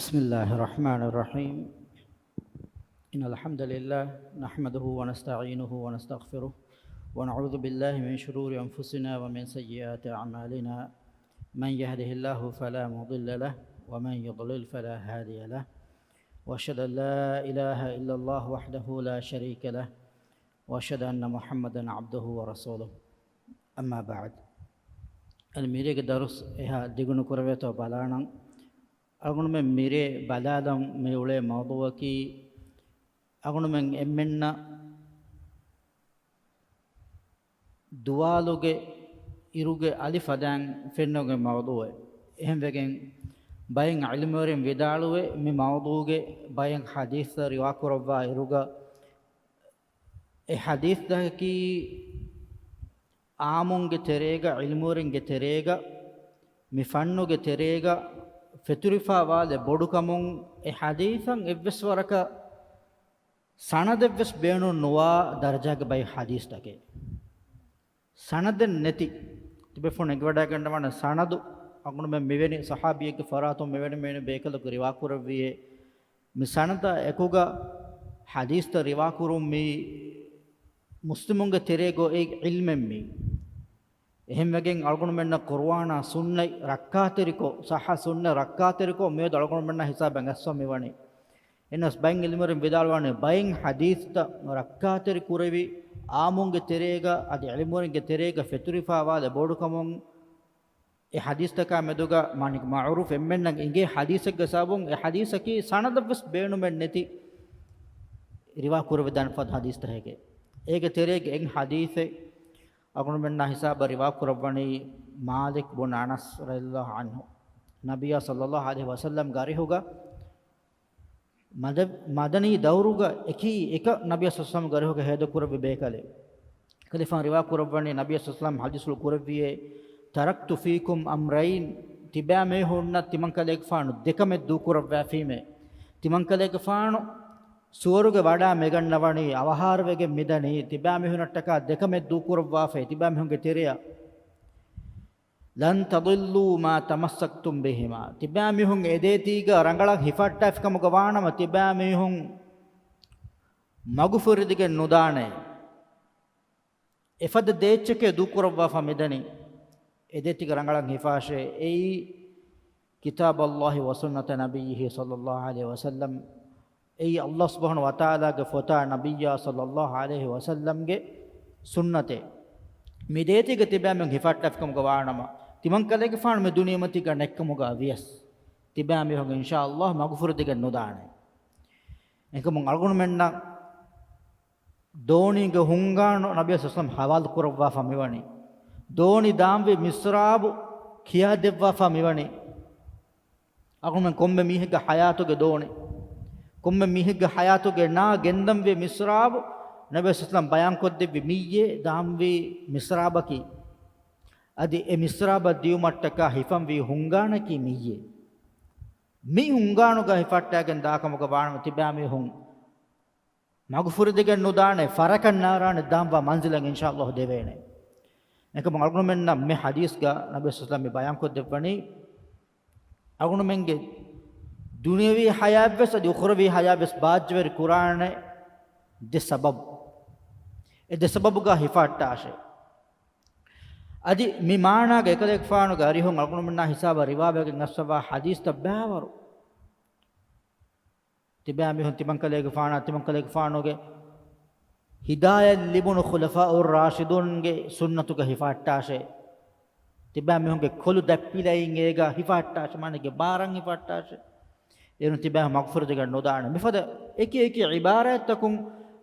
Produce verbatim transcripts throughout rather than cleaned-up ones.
بسم الله الرحمن الرحيم. إن الحمد لله نحمده ونستعينه ونستغفره، ونعوذ بالله من شرور أنفسنا ومن سيئات أعمالنا. من يهده الله فلا مضل له، ومن يضلل فلا هادي له. وأشهد أن لا إله إلا الله وحده لا شريك له، وأشهد أن محمدا عبده ورسوله. أما بعد. އަދި މިރޭގެ ދަރުސް އެހާ ދިގުނުކުރެވޭތޯ ބަލާނަން. އަޅުގަނޑުމެން މިރޭ ބަލާލަން މި އުޅޭ މައުޟޫއަކީ، އަޅުގަނޑުމެން އެންމެންނަށް ދުވާލުގެ އިރުގެ އަލި ފަދައިން ފެންނަ މައުޟޫއެއް. އެހެންވެގެން ބައެއް ޢިލްމުވެރިން ވިދާޅުވޭ، މި މައުޟޫގެ ބައެއް ޙަދީޘްތައް ރިވާކުރައްވާ އިރުގަ، އެ ޙަދީޘްތަކަކީ އާއްމުންގެ ތެރޭގަ، ޢިލްމުވެރިންގެ ތެރޭގަ، މި ފަންނުގެ ތެރޭގަ ފެތުރިފާ ވާލެއް ބޮޑުކަމުން، އެ ޙަދީޘަށް އެއްވެސް ވަރަކަށް ސަނަދެއްވެސް ބޭނުން ނުވާ ދަރަޖާގެ ބައެއް ޙަދީޘްތަކެއް. ސަނަދެއް ނެތި، ތިބޭފުޅުން އެނގިވަޑައިގަންނަވާނެ ސަނަދު، އަޅުގަނޑުމެން މިވެނި ޞަޙާބީއެއްގެ ފަރާތުން މިވެނި މިވެނި ބޭކަލަކު ރިވާކުރެއްވިއޭ. މި ސަނަދާ އެކުގަ ޙަދީޘްތައް ރިވާކުރުން މީ މުސްލިމުންގެ ތެރޭގަ އޮތް ޢިލްމެއް މީ. އެހެންވެގެން އަޅުގަނޑުމެންނަށް ޤުރުއާނާ ސުންނަތް ރައްކާތެރިކޮށް، ޞައްޙަ ސުންނަތް ރައްކާތެރިކޮށް މިއަދު އަޅުގަނޑުމެންނާ ހިސާބަށް އައްސަވަން މިވަނީ. އެހެނަސް ބައެއް ޢިލްމުވެރިން ވިދާޅުވާނެ، ބައެއް ޙަދީޘްތައް ރައްކާތެރި ކުރެވި، އާއްމުންގެ ތެރޭގަ އަދި ޢިލްމުވެރިންގެ ތެރޭގަ ފެތުރިފާ ވާލެއް ބޮޑުކަމުން، އެ ޙަދީޘްތަކާ މެދުގަ މާނިކް މަޢުރޫފް އެންމެންނަށް އިނގޭ ޙަދީޘެއްގެ ސަބަބުން އެ ޙަދީޘަކީ ސަނަދަށްވެސް ބޭނުމެއް ނެތި ރިވާ ކުރެވިދާނެ ފަދަ ޙަދީޘްތަކެކޭ. އޭގެ ތެރޭގެ އެއް ޙަދީޘެއް އަޅުގަނޑުމެންނާ ހިސާބަށް ރިވާ ކުރައްވަނީ މާލިކް ބުން އަނަސް ރަޟިޔަﷲ ޢަންހު. ނަބިއްޔާ ޞައްލަﷲ ޢަލައިހި ވަސައްލަމްގެ އަރިހުގަ މަދަ-، މަދަނީ ދައުރުގަ އެކީ އެކަ ނަބިއްޔާ ޞައްލަﷲ ޢަލައިހި ވަސައްލަމްގެ އަރިހުގަ ހޭދަކުރެއްވި ބޭކަލެއް. ކަލޭފާނު ރިވާ ކުރައްވަނީ ނަބިއްޔާ ޞައްލަﷲ ޢަލައިހި ވަސައްލަމް ޙަދީޘްފުޅު ކުރެއްވިއޭ، "تركت فيكم أمرين." ތިބާ މީހުންނަށް ތިމަން ކަލޭގެފާނު ދެކަމެއް ދޫކުރައްވާފީމޭ. ތިމަން ކަލޭގެފާނު ސުވަރުގެ ވަޑާ މިގަންނަވަނީ އަވަހާރަވެގެން މިދަނީ ތިބާ މީހުންނަށްޓަކާ ދެކަމެއް ދޫކުރައްވާފައި ތިބާ މީހުންގެ ތެރެއަށް. "لن تضلوا ما تمسكتم بهما." ތިބާ މީހުން އެދޭތީގަ ރަނގަޅަށް ހިފަހައްޓާފިކަމުގަ ވާނަމަ ތިބާ މީހުން މަގުފުރިދިގެން ނުދާނެ. އެފަދަ ދޭއްޗެކޭ ދޫކުރައްވާފަ މިދަނީ. އެދޭތީގަ ރަނގަޅަށް ހިފާށޭ. އެއީ كتاب الله وسنة نبيه صلى الله عليه وسلم. އެއީ ﷲ ސުބްޙާނަހޫ ވަތަޢާލާގެ ފޮތާ ނަބިއްޔާ ޞައްލަﷲ ޢަލައިހި ވަސައްލަމްގެ ސުންނަތޭ. މި ދޭތީގަ ތިބާމީހުން ހިފަހައްޓާފިކަމުގަ ވާނަމަ، ތިމަން ކަލޭގެފާނު މި ދުނިޔެމަތީގަ ނެތްކަމުގަ ވިޔަސް، ތިބާމީހުން އިންޝާﷲ މަގުފުރިދިގެން ނުދާނެ. އެކަމުން އަޅުގަނޑުމެންނަށް ދޯނީގެ ހުންގާނު ނަބިއްޔާ ޞައްލަﷲ ޢަލައިހި ވަސައްލަމް ޙަވާލު ކުރައްވާފަ މިވަނީ. ދޯނި ދާންވި މިސްރާބު ކިޔާދެއްވާފަ މިވަނީ. އަޅުގަނޑުމެން ކޮންމެ މީހެއްގެ ޙަޔާތުގެ ދޯނި، ކޮންމެ މީހެއްގެ ޙަޔާތުގެ ނާ ގެންދަންވި މިސްރާބު ނަބިއްޔާ ޞައްލަﷲ ޢަލައިހި ވަސައްލަމް ބަޔާންކޮށްދެއްވި މިއްޔޭ ދާންވީ މިސްރާބަކީ. އަދި އެ މިސްރާބަށް ދިޔުމަށްޓަކާ ހިފަންވީ ހުންގާނަކީ މިއްޔޭ. މި ހުންގާނުގަ ހިފަހައްޓާގެން ދާކަމުގަ ވާނަމަ ތިބާމީހުން މަގުފުރިދިގެން ނުދާނެ، ފަރަކަށް ނާރާނެ، ދާންވާ މަންޒިލަށް އިންޝާﷲ ދެވޭނެ. އެކަމު އަޅުގަނޑުމެންނަށް މި ޙަދީޘްގަ ނަބިއްޔާ ޞައްލަﷲ ޢަލައިހި ވަސައްލަމް މި ބަޔާންކޮށްދެއްވަނީ، އަޅުގަނޑުމެންގެ ދުނިޔަވީ ޙަޔާތްވެސް އަދި އުޚުރަވީ ޙަޔާތްވެސް ބާއްޖަވެރި ކުރާނެ ދެ ސަބަބު. އެ ދެ ސަބަބުގަ ހިފަހައްޓާށޭ. އަދި މި މާނާގަ އެކަލޭގެފާނުގެ އަރިހުން އަޅުގަނޑުމެންނާ ހިސާބަށް ރިވާވެގެން އައްސަވާ ޙަދީޘްތައް ބައިވަރު. ތިބާމީހުން ތިމަންކަލޭގެފާނާ، ތިމަންކަލޭގެފާނުގެ ހިދާޔަތް ލިބުނު ޚުލަފާއު ރާޝިދޫންގެ ސުންނަތުގަ ހިފަހައްޓާށޭ. ތިބާމީހުންގެ ކޮލު ދަތްޕިލައިން އޭގަ ހިފަހައްޓާށޭ، މާނައިގެ ބާރަށް ހިފަހައްޓާށޭ. އޭރުން ތިބާ މަގުފުރިދިގަން ނުދާނެ. މިފަދަ އެކި އެކި ޢިބާރާތްތަކުން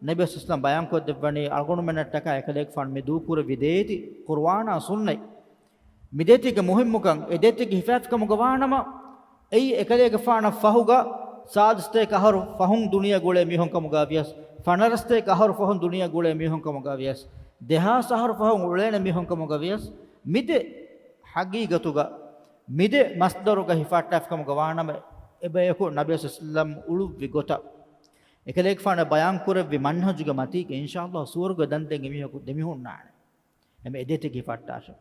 ނަބިއްޔާ ޞައްލަﷲ ޢަލައިހި ވަސައްލަމް ބަޔާންކޮށްދެއްވަނީ، އަޅުގަނޑުމެންނަށްޓަކާ އެކަލޭގެފާނު މި ދޫކުރެއްވި ދޭތި ޤުރުއާނާ ސުންނަތް. މި ދޭތީގެ މުހިއްމުކަން، އެ ދޭތީގެ ހިފާފިކަމުގަ ވާނަމަ، އެއީ އެކަލޭގެފާނަށް ފަހުގަ ސާދަސަތޭކަ އަހަރު ފަހުން ދުނިޔެ ގުޅޭ މީހުން ކަމުގަ ވިޔަސް، ފަނަރަސަތޭކަ އަހަރު ފަހުން ދުނިޔެ ގުޅޭ މީހުން ކަމުގަ ވިޔަސް، ދެހާސް އަހަރު ފަހުން އުޅޭނެ މީހުން ކަމުގަ ވިޔަސް، މި ދެ ޙަޤީޤަތުގަ، މި ދެ މަޞްދަރުގަ ހިފަހައްޓާފިކަމުގަ ވާނަމަ، އެބަޔަކު ނަބިއްޔާ ޞައްލަﷲ ޢަލައިހި ވަސައްލަމް އުޅުއްވި ގޮތަށް، އެކަލޭގެފާނު ބަޔާންކުރެއްވި މަންހަޖުގެ މަތީގަ އިންޝާﷲ ސުވަރުގެ ދަންދެން އެމީހަކު ދެމިހުންނާނެ. އެމެ އެދޭތެއްގެ ހިފަހައްޓާށޭ.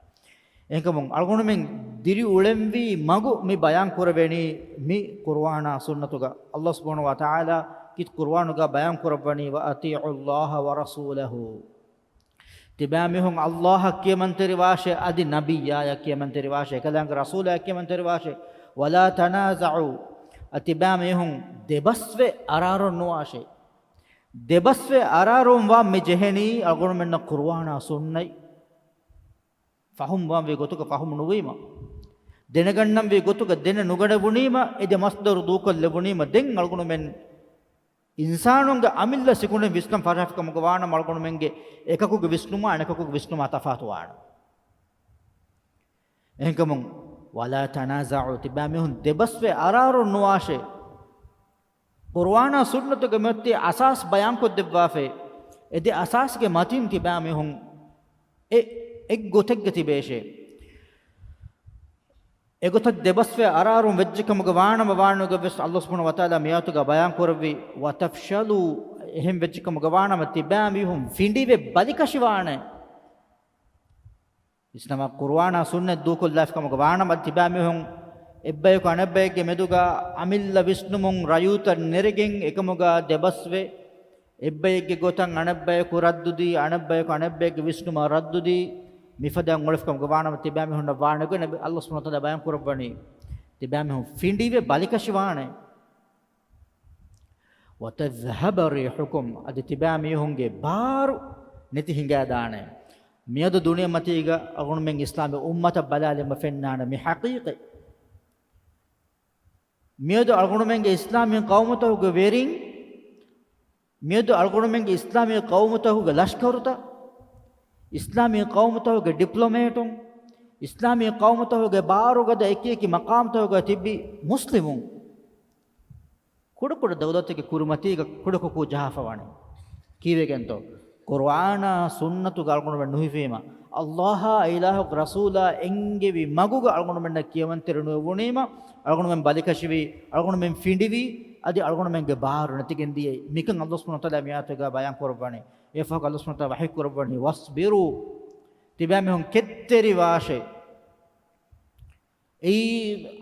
އެހެންކަމުން އަޅުގަނޑުމެން ދިރިއުޅެންވީ މަގު މި ބަޔާން ކުރެވެނީ މި ޤުރުއާނާ ސުންނަތުގަ. ﷲ ސުބްޙާނަހޫ ވަތަޢާލާ ކީ ޤުރުއާނުގަ ބަޔާން ކުރައްވަނީ، وَأَطِيعُوا اللَّهَ وَرَسُولَهُ. ތިބާމީހުން ﷲ އަށް ކިޔަމަންތެރިވާށޭ، އަދި ނަބިއްޔާޔަށް ކިޔަމަންތެރިވާށޭ، އެކަލާނގެ ރަސޫލާއަށް ކިޔަމަންތެރިވާށޭ. وَلَا تَنَازَعُوا، އަދި ތިބާމީހުން ދެބަސްވެ އަރާރުން ނުވާށޭ. ދެބަސްވެ އަރާރުން ވާން މި ޖެހެނީ އަޅުގަނޑުމެންނަށް ޤުރުއާނާ ސުންނަތް ފަހުމްވާންވީ ގޮތުގަ ފަހުމް ނުވީމަ، ދެނެގަންނަންވީ ގޮތުގަ ދެނެ ނުގަނެވުނީމަ، އެ ދެ މަޞްދަރު ދޫކޮށްލެވުނީމަ، ދެން އަޅުގަނޑުމެން އިންސާނުންގެ އަމިއްލަ ސިކުނޑިން ވިސްނަން ފަށާފިކަމުގަ ވާނަމަ، އަޅުގަނޑުމެންގެ އެކަކުގެ ވިސްނުމާ އަނެކަކުގެ ވިސްނުމާ ތަފާތުވާނެ. އެހެންކަމުން، وَلَا تَنَازَعُوا، ތިބާމީހުން ދެބަސްވެ އަރާރުން ނުވާށޭ. ޤުރުއާނާ ސުންނަތުގެ މިއޮތީ އަސާސް ބަޔާންކޮށްދެއްވާފައި، އެ ދެ އަސާސްގެ މަތީން ތިބާމީހުން އެ އެއްގޮތެއްގަ ތިބޭށޭ. އެގޮތަށް ދެބަސްވެ އަރާރުން ވެއްޖެކަމުގަ ވާނަމަ ވާނުގަ ވެސް ﷲ ސުބްޙާނަހޫ ވަތަޢާލާ މިއާޔަތުގަ ބަޔާން ކުރެއްވި، وَتَفْشَلُوا، އެހެން ވެއްޖެކަމުގަ ވާނަމަ ތިބާމީހުން ފިނޑިވެ ބަލިކަށިވާނެ. ވިސްނަމާ، ޤުރުއާނާ ސުންނަތް ދޫކޮށްލާފިކަމުގަ ވާނަމަ ތިބާމީހުން އެއްބަޔަކު އަނެއްބައެއްގެ މެދުގަ އަމިއްލަ ވިސްނުމުން ރަޔުތައް ނެރެގެން އެކަމުގަ ދެބަސްވެ، އެއްބައެއްގެ ގޮތަށް އަނެއްބަޔަކު ރައްދުދީ، އަނެއްބަޔަކު އަނެއްބައެއްގެ ވިސްނުމަށް ރައްދުދީ، މިފަދައިން އުޅެފިކަމުގަ ވާނަމަ ތިބާމީހުންނަށް ވާނެ ގޮތް ނަބީ، ﷲ ސުބްޙާނަހޫ ވަތަޢާލާ ބަޔާން ކުރައްވަނީ، ތިބާމީހުން ފިނޑިވެ ބަލިކަށިވާނެ. وَتَذْهَبَ رِيحُكُمْ، އަދި ތިބާމީހުންގެ ބާރު ނެތި ހިނގާދާނެ. މިއަދު ދުނިޔެމަތީގަ އަޅުގަނޑުމެން އިސްލާމީ އުއްމަތަށް ބަލާލީމަ ފެންނާނެ މި ޙަޤީޤަތް. މިއަދު އަޅުގަނޑުމެންގެ އިސްލާމީ ޤައުމުތަކުގެ ވެރިން، މިއަދު އަޅުގަނޑުމެންގެ އިސްލާމީ ޤައުމުތަކުގެ ލަޝްކަރުތައް، އިސްލާމީ ޤައުމުތަކުގެ ޑިޕްލޮމޭޓުން، އިސްލާމީ ޤައުމުތަކުގެ ބާރުގަދަ އެކި އެކި މަޤާމްތަކުގަ ތިބި މުސްލިމުން، ކުޑަކުޑަ ދައުލަތެއްގެ ކުރިމަތީގަ ކުޑަކޮށް ޖަހާފަ ވާނެ. ކީއްވެގެންތޯ؟ ޤުރުއާނާ ސުންނަތުގަ އަޅުގަނޑުމެން ނުހިފީމަ، ﷲ އާ އިލާހުގެ ރަސޫލާ އެންގެވި މަގުގަ އަޅުގަނޑުމެންނަށް ކިޔަމަންތެރި ނުވެވުނީމަ، އަޅުގަނޑުމެން ބަލިކަށިވީ، އަޅުގަނޑުމެން ފިނޑިވީ، އަދި އަޅުގަނޑުމެންގެ ބާރު ނެތިގެން ދިޔައީ. މިކަން ﷲ ސުބްޙާނަހޫ ވަތަޢާލާ މިއާޔަތުގަ ބަޔާން ކުރައްވަނީ. އެއަށްފަހު ﷲ ސުބްޙާނަހޫ ވަތަޢާލާ ވަޙީ ކުރައްވަނީ، وَاصْبِرُوا، ތިބާމީހުން ކެތްތެރިވާށޭ. އެއީ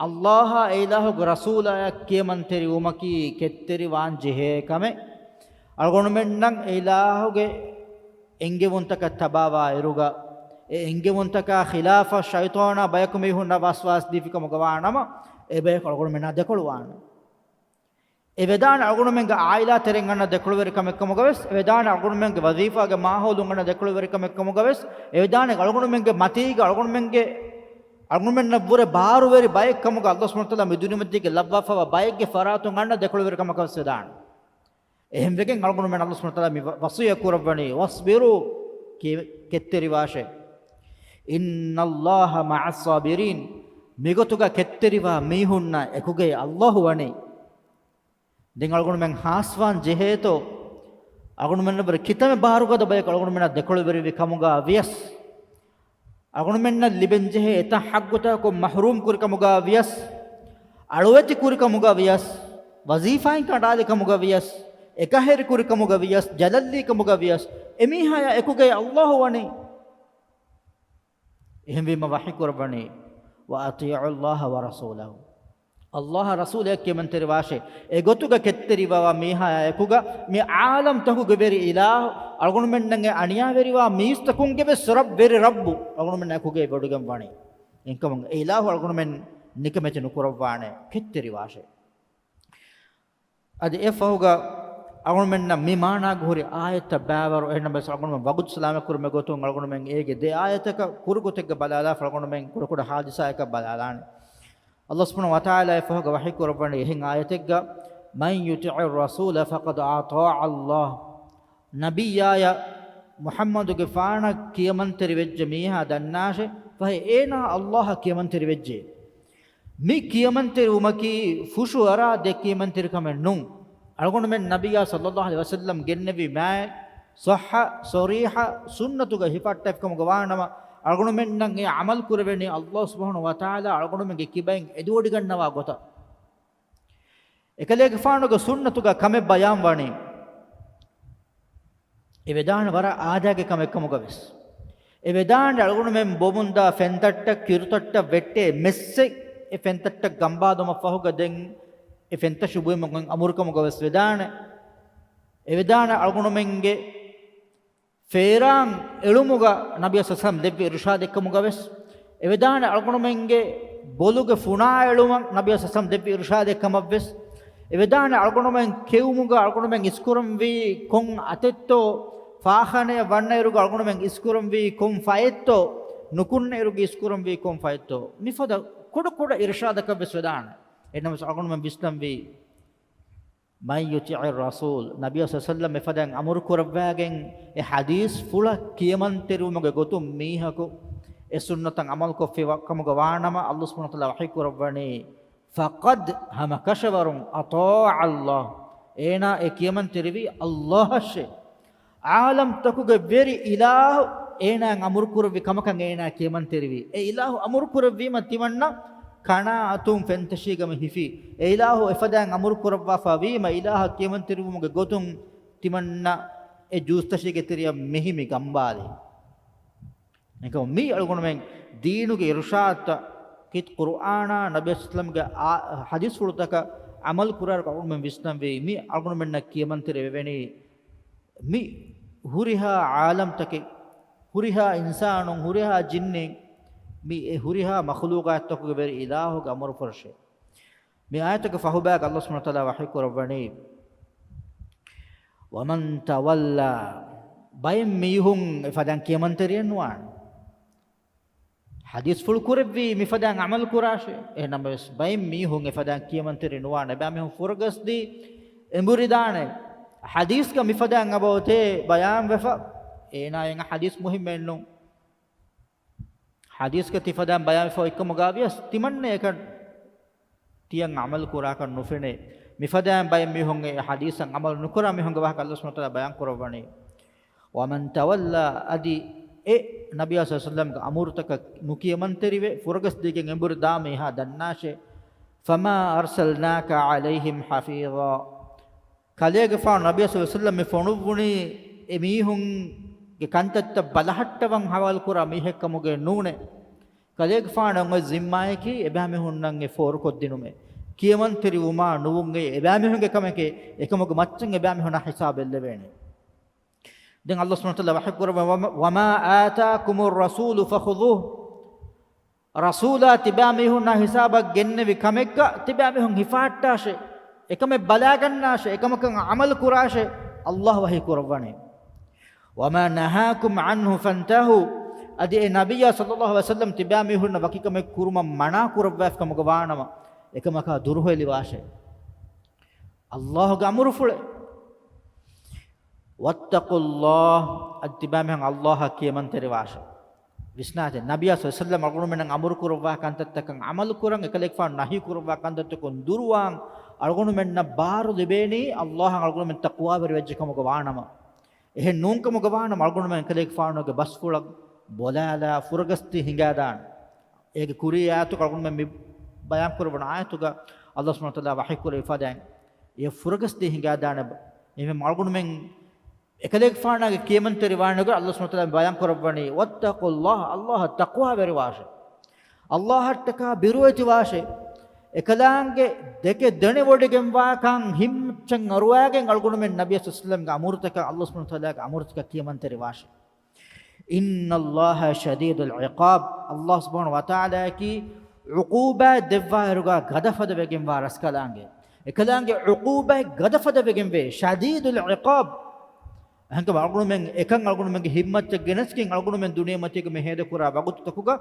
ﷲ އާ އެ އިލާހުގެ ރަސޫލާއަށް ކިޔަމަންތެރިވުމަކީ ކެތްތެރިވާން ޖެހޭ ކަމެއް. އަޅުގަނޑުމެންނަށް އެ އިލާހުގެ އެންގެވުންތަކަށް ތަބާވާ އިރުގަ، އެ އެންގެވުންތަކާ ޚިލާފަށް ޝައިޠާނާ ބަޔަކު މީހުންނަށް ވަސްވާސް ދީފިކަމުގަ ވާނަމަ، އެ ބަޔަކު އަޅުގަނޑުމެންނާ ދެކޮޅުވާނެ. އެ ވެދާނެ އަޅުގަނޑުމެންގެ އާއިލާ ތެރެއިން އަންނަ ދެކޮޅުވެރިކަމެއްކަމުގަވެސް، އެ ވެދާނެ އަޅުގަނޑުމެންގެ ވަޒީފާގެ މާހައުލުން އަންނަ ދެކޮޅުވެރިކަމެއްކަމުގަވެސް، އެ ވެދާނެ އަޅުގަނޑުމެންގެ މަތީގަ އަޅުގަނޑުމެންގެ، އަޅުގަނޑުމެންނަށްވުރެ ބާރުވެރި ބައެއްކަމުގަ ﷲ ސުބްޙާނަހޫ ވަތަޢާލާ މި ދުނިޔެމަތީގަ ލައްވާފައިވާ ބައެއްގެ ފަރާތުން އަންނަ ދެކޮޅުވެރިކަމަކަށްވެސް ވެދާނެ. އެހެންވެގެން އަޅުގަނޑުމެން ﷲ ސުބްޙާނަހޫ ވަތަޢާލާ މި ވަ-، ވަޞިއްޔަތް ކުރައްވަނީ، وَاصْبِرُوا، ކި-، ކެތްތެރިވާށޭ. إِنَّ اللَّهَ مَعَ الصَّابِرِينَ، މިގޮތުގަ ކެތްތެރިވާ މީހުންނާ އެކުގައި ﷲ ވަނީ. ދެން އަޅުގަނޑުމެން ހާސްވާން ޖެހޭތޯ، އަޅުގަނޑުމެންނަށްވުރެ ކިތަންމެ ބާރުގަދަ ބަޔަކު އަޅުގަނޑުމެންނާ ދެކޮޅުވެރިވި ކަމުގަ ވިޔަސް، އަޅުގަނޑުމެންނަށް ލިބެންޖެހޭ އެތައް ޙައްޤުތަކަކުން މަޙްރޫމް ކުރިކަމުގަ ވިޔަސް، އަޅުވެތި ކުރިކަމުގަ ވިޔަސް، ވަޒީފާއިން ކަނޑާލި ކަމުގަ ވިޔަސް، އެކަހެރި ކުރިކަމުގަ ވިޔަސް، ޖަލަށްލީ ކަމުގަ ވިޔަސް، އެމީހާޔާ އެކުގައި ﷲ ވަނީ. އެހެންވީމަ ވަޙީ ކުރައްވަނީ، وَأَطِيعُوا اللَّهَ وَرَسُولَهُ. ﷲ އާ ރަސޫލާއަށް ކިޔަމަންތެރިވާށޭ. އެގޮތުގަ ކެތްތެރިވާ މީހާޔާ އެކުގަ މި ޢާލަމްތަކުގެ ވެރި އިލާހު، އަޅުގަނޑުމެންނަށް އެ އަނިޔާވެރިވާ މީސްތަކުންގެ ވެސް ރައް-، ވެރި ރައްބު އަޅުގަނޑުމެންނާ އެކުގައި ވޮޑިގެން ވަނީ. އެހެންކަމުން އެ އިލާހު އަޅުގަނޑުމެން ނިކަމެތި ނުކުރައްވާނެ، ކެތްތެރިވާށޭ. އަދި އެފަހުގަ އަޅުގަނޑުމެންނަށް މި މާނާގަ ހުރި އާޔަތްތައް ބައިވަރު، އެހެންނަމަވެސް އަޅުގަނޑުމެން ވަގުތު ސަލާމަތް ކުރުމުގެ ގޮތުން އަޅުގަނޑުމެން އޭގެ ދެ އާޔަތަކަށް ކުރު ގޮތެއްގަ ބަލާލާފަ އަޅުގަނޑުމެން ކުޑަކުޑަ ހާދިސާއަކަށް ބަލާލާނެ. ﷲ ސުބްޙާނަހޫ ވަތަޢާލާ އެފަހުގަ ވަޙީ ކުރައްވަނީ އެހެން އާޔަތެއްގަ، مَن يُطِعِ الرَّسُولَ فَقَدْ أَطَاعَ اللَّهَ. ނަބިއްޔާޔަށް މުޙައްމަދުގެފާނަށް ކިޔަމަންތެރިވެއްޖެ މީހާ ދަންނާށޭ، ފަހެ އޭނާ ﷲ އަށް ކިޔަމަންތެރިވެއްޖެ. މި ކިޔަމަންތެރިވުމަކީ ފުށުއަރާ ދެ ކިޔަމަންތެރިކަމެއް ނޫން. އަޅުގަނޑުމެން ނަބިއްޔާ ޞައްލައްލާހު ޢަލައިހި ވަސައްލަމް ގެންނެވި މާތް ޞައްޙަ ޞަރީޙަ ސުންނަތުގަ ހިފައްޓައިފިކަމުގަ ވާނަމަ، އަޅުގަނޑުމެންނަށް އެ ޢަމަލު ކުރެވެނީ ﷲ ސުބްޙާނަހޫ ވަތަޢާލާ އަޅުގަނޑުމެންގެ ކިބައިން އެދިވޮޑިގަންނަވާ ގޮތަށް. އެކަލޭގެފާނުގެ ސުންނަތުގަ ކަމެއް ބަޔާން ވަނީ، އެ ވެދާނެ ވަރަށް އާދައިގެ ކަމެއްކަމުގަ ވެސް. އެ ވެދާނެ އަޅުގަނޑުމެން ބޮމުންދާ ފެންތައްޓަށް ކިރުތައްޓަށް ވެއްޓޭ މެއްސެއް އެ ފެންތައްޓަށް ގަނބާލުމަށް ފަހުގަ ދެން އެ ފެންތަށު ބުއިމުގެ އަމުރުކަމުގަ ވެސް ވެދާނެ. އެ ވެދާނެ އަޅުގަނޑުމެންގެ ފޭރާން އެޅުމުގަ ނަބިޔާ ސައްސަމް ދެއްވި އިރުޝާދެއްކަމުގަ ވެސް، އެ ވެދާނެ އަޅުގަނޑުމެންގެ ބޮލުގެ ފުނާ އެޅުމަށް ނަބިޔާ ސައްސަމް ދެއްވި އިރުޝާދެއްކަމަށް ވެސް، އެ ވެދާނެ އަޅުގަނޑުމެން ކެއުމުގަ އަޅުގަނޑުމެން އިސްކުރަންވީ ކޮން އަތެއްތޯ، ފާޚާނަޔަށް ވަންނައިރުގަ އަޅުގަނޑުމެން އިސްކުރަންވީ ކޮން ފައެއްތޯ، ނުކުންނައިރުގަ އިސްކުރަންވީ ކޮން ފައެއްތޯ، މިފަދަ ކުޑަ ކުޑަ އިރުޝާދަކަށް ވެސް ވެދާނެ. އެހެންނަމަވެސް އަޅުގަނޑުމެން ވިސްނަންވީ، مَن يُطِعِ الرَّسُولَ، ނަބިޔާ ސައްސަލަމް އެފަދައިން އަމުރު ކުރައްވާގެން އެ ޙަދީޘް ފުޅަށް ކިޔަމަންތެރިވުމުގެ ގޮތުން މީހަކު އެ ސުންނަތަށް ޢަމަލުކޮށްފި ކަމުގަ ވާނަމަ، ﷲ ސުބްޙާނަހޫ ވަތަޢާލާ ވަޙީ ކުރައްވަނީ، فَقَدْ، ހަމަ ކަށަވަރުން، أَطَاعَ اللَّهَ، އޭނާ އެ ކިޔަމަންތެރިވީ ﷲ އަށޭ. ޢާލަމްތަކުގެ ވެރި އިލާހު އޭނާއަށް އަމުރުކުރެއްވި ކަމަކަށް އޭނާ ކިޔަމަންތެރިވީ. އެ އިލާހު އަމުރުކުރެއްވީމަ ތިމަންނަ ކަނާ އަތުން ފެންތަށީގަ މި ހިފީ. އެ އިލާހު އެފަދައިން އަމުރުކުރައްވާފަ ވީމަ އިލާހަށް ކިޔަމަންތެރިވުމުގެ ގޮތުން ތިމަންނަ އެ ޖޫސްތަށީގެ ތެރެއަށް މެހި މި ގަނބާލީ. އެކަމު މީ އަޅުގަނޑުމެން ދީނުގެ އިރުޝާދުތައް ކީރިތި ޤުރުއާނާ ނަބިއްޔާ ސައްސަލަމްގެ އާ، ޙަދީޘްފުޅުތަކަށް ޢަމަލު ކުރާއިރު އަޅުގަނޑުމެން ވިސްނަންވީ، މި އަޅުގަނޑުމެންނަށް ކިޔަމަންތެރިވެވެނީ މި ހުރިހާ ޢާލަމްތަކެއް، ހުރިހާ އިންސާނުން، ހުރިހާ ޖިންނެއް، މި އެ ހުރިހާ މަޚުލޫޤާތްތަކުގެ ވެރި އިލާހުގެ އަމުރުފުރަށޭ. މި އާޔަތުގެ ފަހުބަޔަކަށް ﷲ ސުބްޙާނަހޫ ވަތަޢާލާ ވަޙީ ކުރައްވަނީ، وَمَن تَوَلَّىٰ، ބައެއް މީހުން އެފަދައިން ކިޔަމަންތެރިއެއް ނުވާނެ. ޙަދީޘްފުޅު ކުރެއްވީ މިފަދައިން ޢަމަލު ކުރާށޭ. އެހެންނަމަވެސް، ބައެއް މީހުން އެފަދައިން ކިޔަމަންތެރި ނުވާނެ. އެބައިމީހުން ފުރަގަސްދީ އެނބުރިދާނެ. ޙަދީޘްގަ މިފަދައިން އެބައޮތޭ ބަޔާންވެފަ، އޭނާއަށް ޙަދީޘް މުހިއްމެއް ނޫން. ޙަދީޘްގަ ތިފަދައިން ބަޔާންވެފަ އޮތްކަމުގަ ވިޔަސް ތިމަންނަ އެކަން ތިޔަން ޢަމަލު ކުރާކަށް ނުފެނޭ. މިފަދައިން ބައެއް މީހުން އެ ޙަދީޘަށް ޢަމަލު ނުކުރާ މީހުންގެ ވާހަކަ ﷲ ސުބްޙާނަހޫ ވަތަޢާލާ ބަޔާން ކުރައްވަނީ. وَمَن تَوَلَّىٰ، އަދި އެ ނަބިއްޔާ ޞައްލަﷲު ޢަލައިހި ވަސައްލަމްގެ އަމުރުތަކަށް ނުކިޔަމަންތެރިވެ، ފުރަގަސްދީގެން އެނބުރި ދާ މީހާ ދަންނާށޭ، فَمَا أَرْسَلْنَاكَ عَلَيْهِمْ حَفِيظًا. ކަލޭގެފާނު ނަބިއްޔާ ޞައްލަﷲު ޢަލައިހި ވަސައްލަމް މި ފޮނުއްވުނީ އެ މީހުންގެ ކަންތައްތައް ބަލަހައްޓަވަން ޙަވާލުކުރާ މީހެއްކަމުގައެއް ނޫނޭ. ކަލޭގެފާނަށް އޮތް ޒިންމާއަކީ އެބައިމީހުންނަށް އެ ފޯރުކޮށްދިނުމޭ. ކިޔަމަންތެރިވުމާ ނުވުން އެއީ އެބައިމީހުންގެ ކަމެކޭ، އެކަމުގެ މައްޗަށް އެބައިމީހުންނަށް ޙިސާބެއް ލެވޭނެ. ދެން ﷲ ސުބްޙާނަހޫ ވަތަޢާލާ ވަޙީ ކުރައްވަ، وَمَا، وَمَا آتَاكُمُ الرَّسُولُ فَخُذُوهُ. ރަސޫލާ ތިބާމީހުންނާ ހިސާބަށް ގެންނެވި ކަމެއްގަ ތިބާމީހުން ހިފާއްޓާށޭ، އެކަމެއް ބަލާގަންނާށޭ، އެކަމަކަށް ޢަމަލު ކުރާށޭ، ﷲ ވަޙީ ކުރައްވަނީ. وَمَا نَهَاكُمْ عَنْهُ فَانْتَهُوا. އަދި އެ ނަބިއްޔާ ޞައްލަﷲު ޢަލައިހި ވަސައްލަމް ތިބާމީހުންނަށް ވަކި ކަމެއް ކުރުމަށް މަނާ ކުރައްވާފި ކަމުގަ ވާނަމަ، އެކަމަކާ ދުރުހެލިވާށޭ. ﷲގެ އަމުރުފުޅެއް. وَاتَّقُوا اللَّهَ، އަދި ތިބާމީހުން ﷲއަށް ކިޔަމަންތެރިވާށޭ. ވިސްނާތި، ނަބިއްޔާ ޞައްލަﷲު ޢަލައިހި ވަސައްލަމް އަޅުގަނޑުމެންނަށް އަމުރު ކުރައްވާ ކަންތައްތަކަށް ޢަމަލު ކުރަން، އެކަލޭގެފާނު ނަހީ ކުރައްވާ ކަންތައްތަކުން ދުރުވާން އަޅުގަނޑުމެންނަށް ބާރު ލިބޭނީ ﷲއަށް އަޅުގަނޑުމެން ތަޤްވާވެރިވެއްޖެ ކަމުގަ ވާނަމަ. އެހެން ނޫންކަމުގަ ވާނަމަ އަޅުގަނޑުމެން އެކަލޭގެފާނުގެ ބަސްފުޅަށް ބޮލާލާ ފުރަގަސްދީ ހިނގާދާނެ. އޭގެ ކުރީ އާޔަތުގަ އަޅުގަނޑުމެން މި ބަޔާން ކުރައްވަން އާޔަތުގަ ﷲ ސުބްޙާނަހޫ ވަތަޢާލާ ވަޙީ ކުރެވިފަދައިން އެ ފުރަގަސްދީ ހިނގާދާނެ. އެހެން އަޅުގަނޑުމެން އެކަލޭގެފާނާގެ ކިޔަމަންތެރިވާނެ ގޮތް ﷲ ސުބްޙާނަހޫ ވަތަޢާލާ ބަޔާން ކުރައްވަނީ، وَاتَّقُوا اللَّهَ، ﷲއަށް ތަޤްވާވެރިވާށޭ. ﷲއަށްޓަކާ ބިރުވެތިވާށޭ. އެކަލާނގެ ދެކެ ދެނެވޮޑިގެންވާކަން ހިތްމައްޗަށް އަރުވާގެން އަޅުގަނޑުމެން ނަބިއްޔާ ޞައްލަﷲު ޢަލައިހި ވަސައްލަމްގެ އަމުރުތަކަށް، ﷲ ސުބްޙާނަހޫ ވަތަޢާލާގެ އަމުރުތަކަށް ކިޔަމަންތެރިވާށޭ. إِنَّ اللَّهَ شَدِيدُ الْعِقَابِ. ﷲ ސުބްޙާނަހޫ ވަތަޢާލާއަކީ ޢުޤޫބާތް ދެއްވާއިރުގަ ގަދަފަދަ ވެގެންވާ ރަސްކަލާނގެ. އެކަލާނގެ ޢުޤޫބާތް ގަދަފަދަ ވެގެންވޭ. شَدِيدُ الْعِقَابِ. އެހެންކަމުން އަޅުގަނޑުމެން އެކަން އަޅުގަނޑުމެންގެ ހިތްމައްޗަށް ގެނެސްގެން އަޅުގަނޑުމެން ދުނިޔެމަތީގަ މި ހޭދަކުރާ ވަގުތުތަކުގަ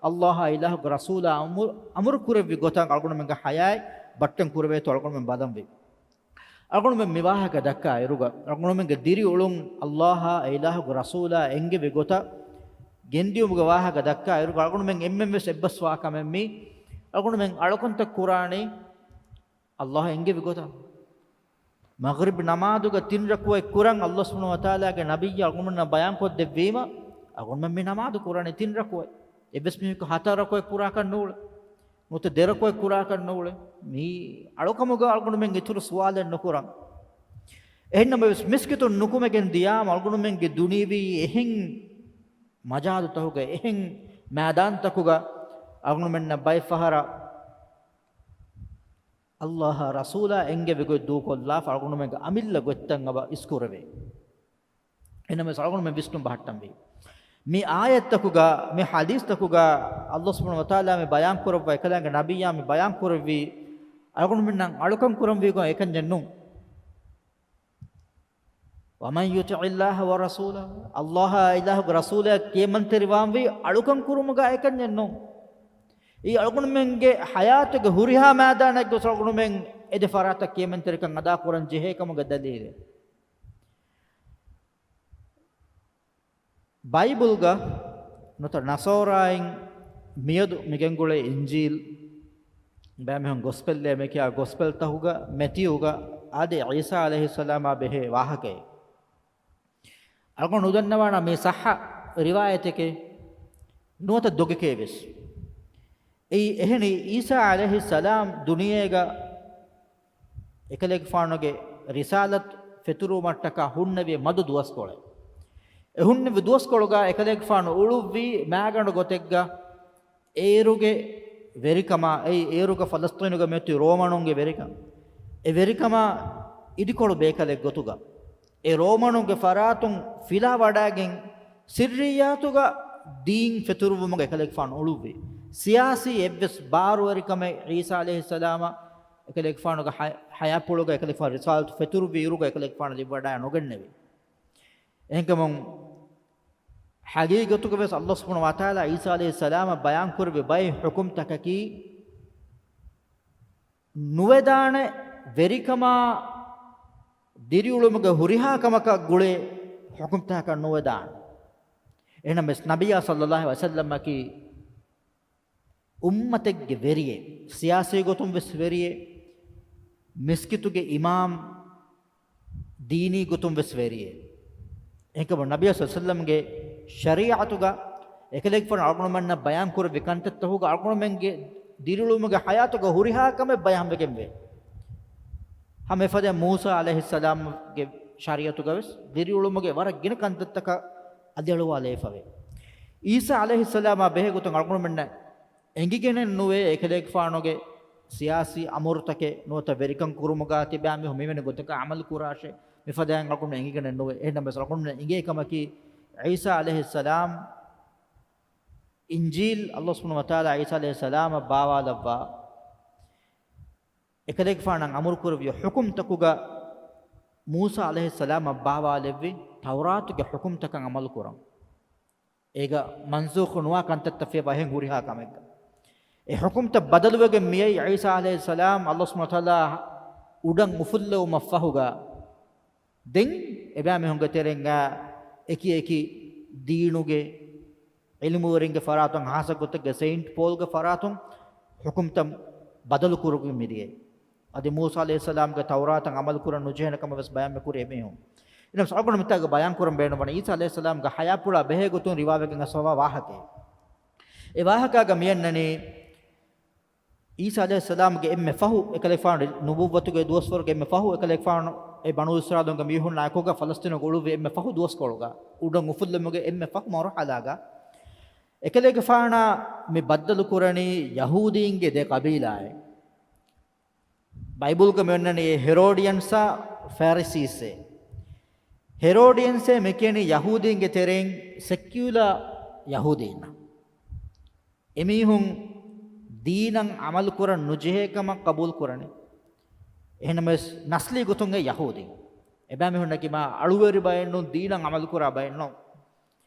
ﷲއާ އިލާހުގެ ރަސޫލާ އަމު، އަމުރު ކުރެއްވި ގޮތަށް އަޅުގަނޑުމެންގެ ޙަޔާތް ބައްޓަން ކުރެވޭތޯ އަޅުގަނޑުމެން ބަލަންވީ. އަޅުގަނޑުމެން މި ވާހަކަ ދައްކާ އިރުގަ، އަޅުގަނޑުމެންގެ ދިރިއުޅުން ﷲއާ އެ އިލާހުގެ ރަސޫލާ އެންގެވި ގޮތަށް ގެންދިޔުމުގެ ވާހަކަ ދައްކާ އިރުގަ، އަޅުގަނޑުމެން އެންމެން ވެސް އެއްބަސްވާ ކަމެއް މީ. އަޅުގަނޑުމެން އަޅުކަންތައް ކުރާނީ ﷲ އާ އެންގެވި ގޮތަށް. މަޣްރިބް ނަމާދުގަ ތިން ރަކުޢަތް ކުރަން ﷲ ސުބްޙާނަހޫ ވަތަޢާލާގެ ނަބިއްޔާ އަޅުގަނޑުމެންނަށް ބަޔާންކޮށްދެއްވީމަ، އަޅުގަނޑުމެން މި ނަމާދު ކުރާނީ ތިން ރަކުޢަތް. އެއްވެސް މީހަކު ހަތަރު ރަކުޢަތް ކުރާކަށް ނޫޅޭ. ނުވަތަ ދެ ރަކުޢަތް ކުރާކަށް ނޫޅޭ. މީ އަޅުކަމުގަ އަޅުގަނޑުމެން އިތުރު ސުވާލެއް ނުކުރަން. އެހެންނަމަވެސް މިސްކިތުން ނުކުމެގެން ދިޔާމަ އަޅުގަނޑުމެންގެ ދުނިޔެވީ އެހެން މަޖާލުތަކުގަ އެހެން މައިދާންތަކުގަ އަޅުގަނޑުމެންނަށް ބައެއް ފަހަރަށް އައްލާހާ ރަސޫލާ އެންގެވި ގޮތް ދޫކޮށްލާފަ އަޅުގަނޑުމެންގެ އަމިއްލަ ގޮތްތައް އަބަ އިސްކުރެވޭ. އެހެންނަމަވެސް އަޅުގަނޑުމެން ވިސްނުން ބަހައްޓަންވީ. މި އާޔަތްތަކުގަ، މި ޙަދީޘްތަކުގަ އައްލާހު ސުބްޙާނަހޫ ވަތަޢާލާ މި ބަޔާންކުރައްވާ އެކަލާނގެ ނަބިއްޔާ މި ބަޔާންކުރެއްވީ އަޅުގަނޑުމެންނަށް އަޅުކަން ކުރަންވީ ގޮތް އެކަންޏެއް ނޫން. ومن يطع الله ورسوله، އައްލާހާ އިލާހުގެ ރަސޫލާ ކިޔަމަންތެރިވާންވީ އަޅުކަން ކުރުމުގަ އެކަންޏެއް ނޫން. އީ އަޅުގަނޑުމެންގެ ޙަޔާތުގެ ހުރިހާ މައިދާނެއްގަ އަޅުގަނޑުމެން އެދެ ފަރާތަށް ކިޔަމަންތެރިކަން އަދާކުރަން ޖެހޭ ކަމުގެ ދަލީލެއް. ބައިބުލްގަ ނުތަ ނަޞާރާއިން މިއަދު މިގެންގުޅޭ އިންޖީލް، ބައިމީހުން ގޮސްޕެލްއޭ މިކިޔާ ގޮސްޕެލްތަކުގަ، މެތިއުގަ އަދި ޢީސާ ޢަލައިހިއްސަލާމާ ބެހޭ ވާހަކައެއް. އަޅުގަނޑު ނުދަންނަވާނަ މީ ޞައްޙަ ރިވާޔަތެކޭ، ނުވަތަ ދޮގެކޭ ވެސް. އެއީ އެހެނީ ޢީސާ ޢަލައިހިއްސަލާމް ދުނިޔޭގަ އެކަލޭގެފާނުގެ ރިސާލަތު ފެތުރުވުމަށްޓަކާ ހުންނެވި މަދު ދުވަސްކޮޅެއް. އެ ހުންނެވި ދުވަސްކޮޅުގަ އެކަލޭގެފާނު އުޅުއްވީ މާގަނޑު ގޮތެއްގަ އޭރުގެ ވެރިކަމާ، އެއީ އޭރުގަ ފަލަސްޠީނުގަ މިއޮތީ ރޯމަނުންގެ ވެރިކަން. އެ ވެރިކަމާ އިދިކޮޅު ބޭކަލެއް ގޮތުގަ އެ ރޯމަނުންގެ ފަރާތުން ފިލާވަޑައިގެން ސިއްރިއްޔާތުގަ ދީން ފެތުރުވުމުގަ އެކަލޭގެފާނު އުޅުއްވި. ސިޔާސީ އެއްވެސް ބާރުވެރިކަމެއް ޢީސާ ޢަލައިހިއްސަލާމަށް އެކަލޭގެފާނުގެ ޙަ-، ޙަޔާތްޕުޅުގަ އެކަލޭގެފާނު ރިސާލަތު ފެތުރުއްވި އިރުގަ އެކަލޭގެފާނު ލިބިވަޑައި ނުގެންނެވި. އެހެންކަމުން ޙަޤީޤަތުގަ ވެސް އައްލާހު ސުބްޙާނަހޫ ވަތަޢާލާ ޢީސާ ޢަލައިހިއްސަލާމަށް ބަޔާންކުރެއްވި ބައެއް ޙުކުމްތަކަކީ ނުވެދާނެ، ވެރިކަމާ ދިރިއުޅުމުގެ ހުރިހާ ކަމަކަށް ގުޅޭ ޙުކުމްތަކަކަށް ނުވެދާނެ. އެހެނަމެސް ނަބިއްޔާ ޞައްލައްލާހު ޢަލައިހި ވަސައްލަމަކީ އުއްމަތެއްގެ ވެރިއެއް، ސިޔާސީ ގޮތުން ވެސް ވެރިއެއް، މިސްކިތުގެ އިމާމް، ދީނީ ގޮތުން ވެސް ވެރިއެއް. އެހެންކަމުން ނަބިއްޔާ ޞައްލައްލާހު ޢަލައިހި ވަސައްލަމްގެ ޝަރީޢަތުގަ އެކަލޭގެފާނު އަޅުގަނޑުމެންނަށް ބަޔާންކުރެއްވި ކަންތައްތަކުގަ އަޅުގަނޑުމެންގެ ދިރިއުޅުމުގެ ޙަޔާތުގަ ހުރިހާ ކަމެއް ބަޔާންވެގެންވޭ. ހަމަ އެފަދަ މޫސާ ޢަލައިހިއްސަލާމްގެ ޝަރީޢަތުގަ ވެސް ދިރިއުޅުމުގެ ވަރަށް ގިނަ ކަންތައްތަކަށް އަލިއަޅުވާލައިފަވޭ. ޢީސާ ޢަލައިހިއްސަލާމާ ބެހޭ ގޮތުން އަޅުގަނޑުމެންނަށް އެނގިގެނެއް ނުވޭ އެކަލޭގެފާނުގެ ސިޔާސީ އަމުރުތަކެއް ނުވަތަ ވެރިކަން ކުރުމުގަ ތިބާ މީހުން މިވެނި ގޮތަކަށް ޢަމަލު ކުރާށޭ. މިފަދައިން އަޅުގަނޑު އެނގިގެނެއް ނުވޭ. އެހެންނަމަވެސް އަޅުގަނޑު އެނގޭ ކަމަކީ ޢީސާ ޢަލައިހިއްސަލާމް އިންޖީލް އައްލާހު ސުބްޙާނަހޫ ވަތަޢާލާ ޢީސާ ޢަލައިހިއްސަލާމަށް ބާވާލައްވާ އެކަލޭގެފާނަށް އަމުރުކުރެއްވި ޙުކުމްތަކުގަ މޫސާ ޢަލައިހިއްސަލާމަށް ބާވާލެއްވި ތައުރާތުގެ ޙުކުމްތަކަށް ޢަމަލު ކުރަން. އޭގަ މަންސޫޚު ނުވާ ކަންތައްތައް ފިޔަވާ އެހެން ހުރިހާ ކަމެއްގަ. އެ ޙުކުމްތައް ބަދަލުވެގެން މިއައީ ޢީސާ ޢަލައިހިއްސަލާމް އައްލާހު ސުބްޙާނަހޫ ވަތަޢާލާ އުޑަށް އުފުއްލެވުމަށްފަހުގަ. ދެން އެބައިމީހުންގެ ތެރެއިން އެކި އެކި ދީނުގެ ޢިލްމުވެރިންގެ ފަރާތުން، ހާއްސަ ގޮތެއްގަ ސެއިންޓް ޕޯލްގެ ފަރާތުން ޙުކުމްތައް ބަދަލު ކުރުގެން މިދިޔައީ. އަދި މޫސާ ޢަލައިހިއްސަލާމްގެ ތައުރާތަށް ޢަމަލު ކުރަން ނުޖެހޭނެ ކަމަށް ވެސް ބަޔާން މި ކުރި އެމީހުން. އިނަމަވެސް އަޅުގަނޑު މިތާގަ ބަޔާން ކުރަން ބޭނުންވަނީ ޢީސާ ޢަލައިހިއްސަލާމްގެ ޙަޔާތްޕުޅާ ބެހޭ ގޮތުން ރިވާވެގެން އައިސްފަވާ ވާހަކައެއް. އެ ވާހަކާގަ މިއަންނަނީ ޢީސާ ޢަލައިހިއްސަލާމްގެ އެންމެ ފަހު އެކަލޭގެފާނު ނުބުއްވަތުގެ ދުވަސްވަރުގެ އެންމެ ފަހު އެކަލޭގެފާނު އެ ބަނޫ އިސްރާއީލުންގެ މީހުންނާ އެކުގަ ފަލަސްޠީނުގަ އުޅުއްވި އެންމެ ފަހު ދުވަސްކޮޅުގަ އުޑަށް އުފުއްލުމުގެ އެންމެ ފަހު މަރުޙަލާގަ އެކަލޭގެފާނާ މި ބައްދަލު ކުރަނީ ޔަހޫދީންގެ ދެ ޤަބީލާއެއް. ބައިބުލްގަ މި އޮންނަނީ އެ ހެރޯޑިއަންސާ ފެރިސީސްއޭ. ހެރޯޑިއަންސޭ މި ކިޔަނީ ޔަހޫދީންގެ ތެރެއިން ސެކިއުލާ ޔަހޫދީންނަށް. އެމީހުން ދީނަށް ޢަމަލު ކުރަން ނުޖެހޭ ކަމަށް ޤަބޫލު ކުރަނީ. އެހެންނަމަވެސް ނަސްލީ ގޮތުން އެ ޔަހޫދީން. އެބައިމީހުންނަކީ މާ އަޅުވެރި ބައެއް ނޫން، ދީނަށް ޢަމަލު ކުރާ ބައެއް ނޫން.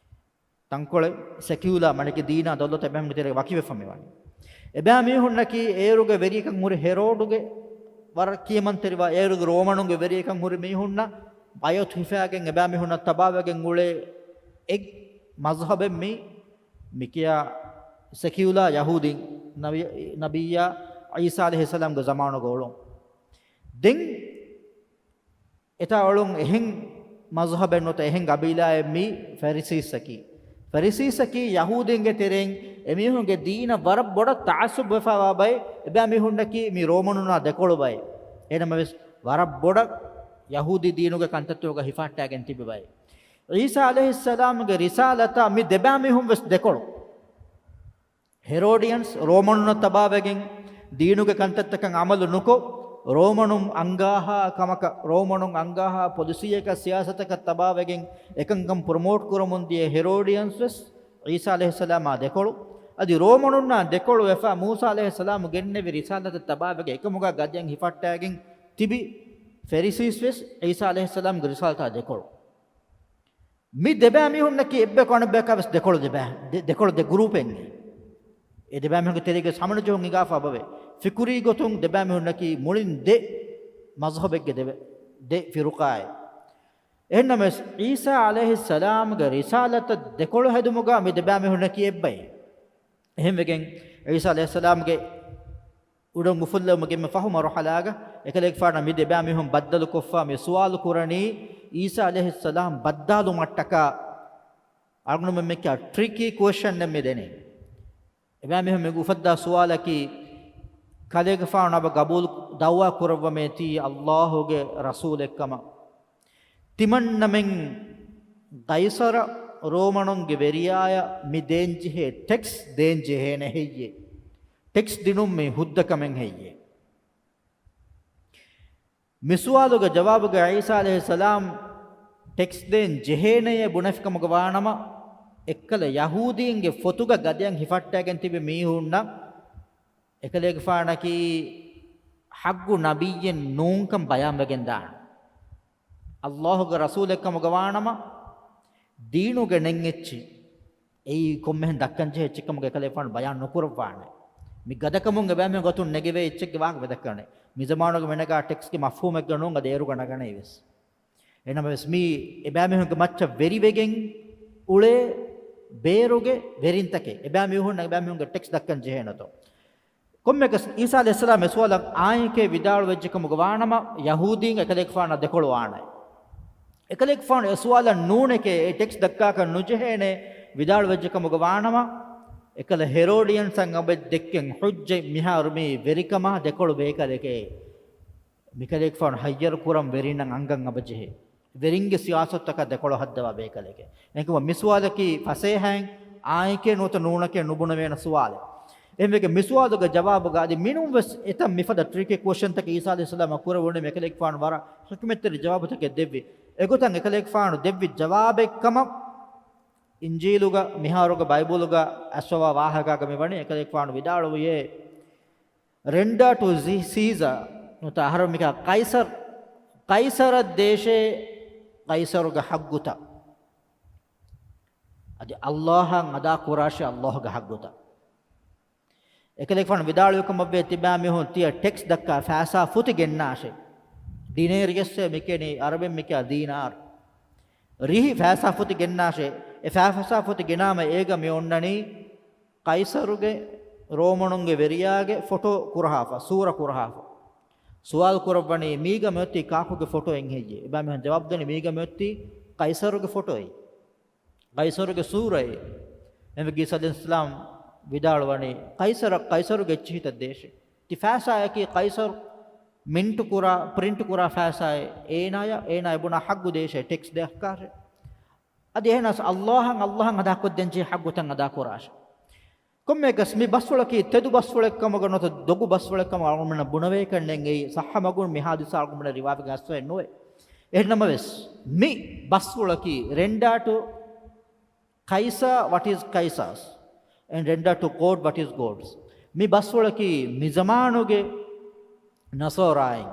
ތަންކޮޅެއް ސެކިއުލާ މަނިކި ދީނާ ދައުލަތަށް އެބައިމީހުންގެ ތެރޭގަ ވަކިވެފަ މިވަނީ. އެބައިމީހުންނަކީ އޭރުގެ ވެރިޔަކަށް ހުރި ހެރޯޑުގެ ވަރަށް ކިޔަމަންތެރިވާ، އޭރުގެ ރޯމަނުންގެ ވެރިޔަކަށް ހުރި މީހުންނަށް ބައިޢަތު ހިފާގެން އެބައިމީހުންނަށް ތަބާވެގެން އުޅޭ އެއް މަޒްހަބެއް މި، މިކިޔާ ސެކިއުލާ ޔަހޫދީން ނަބި-، ނަބިއްޔާ ޢީސާ ޢަލައިހިއްސަލާމްގެ ޒަމާނުގަ އުޅުން. ދެން އެތާ އުޅުން އެހެން މަޒްހަބެއް ނުވަތަ އެހެން ޤަބީލާއެއް މީ ފެރިސީސްއަކީ. ފެރިސީސްއަކީ ޔަހޫދީންގެ ތެރެއިން އެމީހުންގެ ދީނަށް ވަރަށް ބޮޑަށް ތަޢައްޞުބުވެފައިވާ ބައެއް، އެބައިމީހުންނަކީ މި ރޯމަނުންނާ ދެކޮޅު ބައެއް. އެހެންނަމަވެސް ވަރަށް ބޮޑަށް ޔަހޫދީ ދީނުގެ ކަންތައްތަކުގަ ހިފަހައްޓާގެން ތިބި ބައެއް. ޢީސާ ޢަލައިހިއްސަލާމްގެ ރިސާލަތަށް މި ދެބައިމީހުން ވެސް ދެކޮޅު. ހެރޯޑިއަންސް ރޯމަނުންނަށް ތަބާވެގެން ދީނުގެ ކަންތައްތަކަށް އަމަލު ނުކޮށް، ރޯމަނުން އަންގާހާ ކަމަކަށް، ރޯމަނުން އަންގާހާ ޕޮލިސީއަކަށް، ސިޔާސަތަކަށް ތަބާވެގެން އެކަންކަން ޕްރޮމޯޓް ކުރަމުން ދިޔަ ހެރޯޑިއަންސް ވެސް ޢީސާ ޢަލައިހިއްސަލާމާ ދެކޮޅު. އަދި ރޯމަނުންނާ ދެކޮޅު ވެފަ މޫސާ ޢަލައިހިއްސަލާމް ގެންނެވި ރިސާލަތަށް ތަބާވެގެން އެކަމުގަ ގަދައަށް ހިފައްޓާގެން ތިބި ފެރިސީސް ވެސް ޢީސާ ޢަލައިހިއްސަލާމްގެ ރިސާލަތާ ދެކޮޅު. މި ދެބައިމީހުންނަކީ އެއްބަޔަކު އަނެއްބަޔަކާ ވެސް ދެކޮޅު ދެބައި-، ދެ-، ދެކޮޅު ދެ ގްރޫޕެއް. އެ ދެބައިމީހުންގެ ތެރޭގަ ހަމަނުޖެހުން ހިނގާފަ އެބަވޭ. ފިކުރީ ގޮތުން ދެބައިމީހުންނަކީ މުޅިން ދެ މަޒްހަބެއްގެ ދެ، ދެ ފިރުޤާއެއް. އެހެންނަމަވެސް، ޢީސާ ޢަލައިހިއްސަލާމްގެ ރިސާލަތަށް ދެކޮޅު ހެދުމުގަ މި ދެބައިމީހުންނަކީ އެއްބައެއް. އެހެންވެގެން، ޢީސާ ޢަލައިހިއްސަލާމްގެ އުޑަށް އުފުއްލެވުމުގެ އެންމެ ފަހު މަރުޙަލާގަ އެކަލޭގެފާނަށް މި ދެބައިމީހުން ބައްދަލުކޮށްފަ މި ސުވާލު ކުރަނީ، ޢީސާ ޢަލައިހިއްސަލާމް ބައްދާލުމަށްޓަކާ އަޅުގަނޑުމެން މިކަ ޓްރިކީ ކުއެޝަންއެއް މި ދެނީ. އެބައިމީހުން މި އުފައްދާ ސުވާލަކީ، ކަލޭގެފާނު އަބަ ގަބޫލު ދަޢުވާ ކުރައްވަމޭ ތީ ﷲ ގެ ރަސޫލެއްކަމަށް. ތިމަންނަމެން ޤައިޞަރަށް ރޯމަނުންގެ ވެރިޔާޔަށް މި ދޭންޖެހޭ ޓެކްސް ދޭންޖެހޭނެ ހެއްޔޭ؟ ޓެކްސް ދިނުން މީ ހުއްދަ ކަމެއް ހެއްޔޭ؟ މި ސުވާލުގެ ޖަވާބުގަ ޢީސާ ޢަލައިހިއްސަލާމް ޓެކްސް ދޭން ޖެހޭނެޔޭ ބުނެފިކަމުގަ ވާނަމަ، އެއްކަލަ ޔަހޫދީންގެ ފޮތުގަ ގަދައަށް ހިފައްޓައިގެން ތިބި މީހުންނަށް އެކަލޭގެފާނަކީ ޙައްޤު ނަބިއްޔެއް ނޫންކަން ބަޔާންވެގެން ދާނެ. ﷲ ގެ ރަސޫލެއްކަމުގަ ވާނަމަ، ދީނުގެ ނެތް އެއްޗެއް، އެއީ ކޮންމެހެން ދައްކަންޖެހޭ އެއްޗެއްކަމުގަ އެކަލޭގެފާނު ބަޔާން ނުކުރައްވާނެ. މި ގަދަކަމުން އެބައިމީހުން ގޮތުން ނެގެވޭ އެއްޗެއްގެ ވާހަކަ ވެދައްކަނީ. މިޒަމާނުގެ މިނަގާ ޓެކްސްގެ މަފްހޫމެއްގަ ނޫން އަދި އޭރުގަ ނަގަނީ ވެސް. އެހެންނަމަވެސް، މީ އެބައިމީހުންގެ މައްޗަށް ވެރިވެގެން އުޅޭ ބޭރުގެ ވެރިންތަކެއް. އެބައިމީހުންނަށް އެބައިމީހުންގެ ޓެކްސް ދައްކަން ޖެހޭނެތޯ. ކޮންމެއަކަސް، ޢީސާ ޢަލައިހިއްސަލާމް އެ ސުވާލަށް އާނއެކޭ ވިދާޅުވެއްޖެކަމުގަ ވާނަމަ، ޔަހޫދީން އެކަލޭގެފާނަށް ދެކޮޅު އާނައެ. އެކަލޭގެފާނު އެ ސުވާލަށް ނޫނެކޭ އެ ޓެކްސް ދައްކާކަށް ނުޖެހޭނެ ވިދާޅުވެއްޖެކަމުގަ ވާނަމަ، އެކަލަ ހެރޯޑިއަންސަށް އަބަދު ދެއްކެން ޙުއްޖަތް މިހާރު މީ ވެރިކަމާ ދެކޮޅު ބޭކަލެކޭ. މިކަލޭގެފާނު ހައްޔަރު ކުރަން ވެރިންނަށް އަންގަން އަބަދު ޖެހޭ. ވެރިންގެ ސިޔާސަތުތަކަށް ދެކޮޅު ހައްދަވާ ބޭކަލެކޭ. އެހެންކަމުން މި ސުވާލަކީ ފަސޭހައިން އާނއެކޭ ނުވަތަ ނޫނެކޭ ނުބުނެވޭނެ ސުވާލެއް. އެހެންވެގެން މި ސުވާލުގެ ޖަވާބުގަ އަދި މިނޫން ވެސް އެތައް މިފަދަ ޓްރިކީ ކުއެޝަންތަކެއް ޢީސާ ޢަލައިހިއްސަލާމް ކުރެވުނީ މި އެކަލޭގެފާނު ވަރަށް ޙިކްމަތްތެރި ޖަވާބުތަކެއް ދެއްވި. އެގޮތަށް އެކަލޭގެފާނު ދެއްވި ޖަވާބެއް ކަމަށް އިންޖީލުގަ މިހާރުގެ ބައިބުލުގަ އައިސްފަވާ ވާހަކައިގަ މި ވަނީ އެކަލޭގެފާނު ވިދާޅުވިއޭ، ރެންޑާ ޓު ސީ-، ސީޒާ، ނުތަ އަހަރު މިކަ ޤައިސަރު، ޤައިސަރަށް ދޭށޭ ޤައިސަރުގެ ޙައްޤުތައް. އަދި ﷲ އަށް އަދާ ކުރާށޭ ﷲ ގެ ޙައްޤުތައް. އެކަލޭގެފާނު ވިދާޅުވިކަމަށްވޭ ތިބާމީހުން ތިޔަ ޓެކްސް ދައްކާ ފައިސާ ފުތި ގެންނާށޭ. ޑިނޭރިއަސްއޭ މިކިޔަނީ އަރަބިން މިކިޔާ ދީނާރު. ރިހި ފައިސާ ފުތި ގެންނާށޭ. އެ ފައިސާ ފުތި ގެނާމަ އޭގަ މި އޮންނަނީ ޤައިސަރުގެ ރޯމަނުންގެ ވެރިޔާގެ ފޮޓޯ ކުރަހާފަ، ސޫރަ ކުރަހާފަ. ސުވާލު ކުރައްވަނީ، މީގަ މިއޮތީ ކާކުގެ ފޮޓޯއެއް ހެއްޔޭ؟ އެބައިމީހުން ޖަވާބު ދެނީ، މީގަ މިއޮތީ ޤައިސަރުގެ ފޮޓޯއެއް. ޤައިސަރުގެ ސޫރައެއް. އެންމެ ޢީސާ ޢަލައިހިއްސަލާމް ވިދާޅުވަނީ، ޤައިސަރަށް ޤައިސަރުގެ އެއްޗިހިތައް ދޭށޭ. ތި ފައިސާއަކީ ޤައިސަރު މިންޓު ކުރާ، ޕްރިންޓް ކުރާ ފައިސާއެއް. އޭނާޔަށް، އޭނާ އެބުނާ ޙައްޤު ދޭށޭ، ޓެކްސް ދައްކާށޭ. އަދި އެހެނަސް ﷲ އަށް، ﷲ އަށް އަދާކޮށްދޭންޖެހޭ ޙައްޤުތައް އަދާކުރާށޭ. ކޮންމެއަކަސް މި ބަސްފުޅަކީ ތެދު ބަސްފުޅެއްކަމުގަ ނުވަތަ ދޮގު ބަސްފުޅެއްކަމުގަ އަޅުގަނޑުމެންނަށް ބުނެވޭކަށް ނެތް. އެއީ ޞައްޙަ މަގުން މި ޙާދިސާ އަޅުގަނޑުމެންނަށް ރިވާވެގެން އައިސްފައެއް ނުވޭ. އެހެންނަމަވެސް، މި ބަސްފުޅަކީ ރެންޑާ ޓު ޤައިސާ what is ޤައިސާސް and ރެންޑާ ޓު ގޯޑް what is ގޯޑްސް. މި ބަސްފުޅަކީ މި ޒަމާނުގެ ނަޞާރާއިން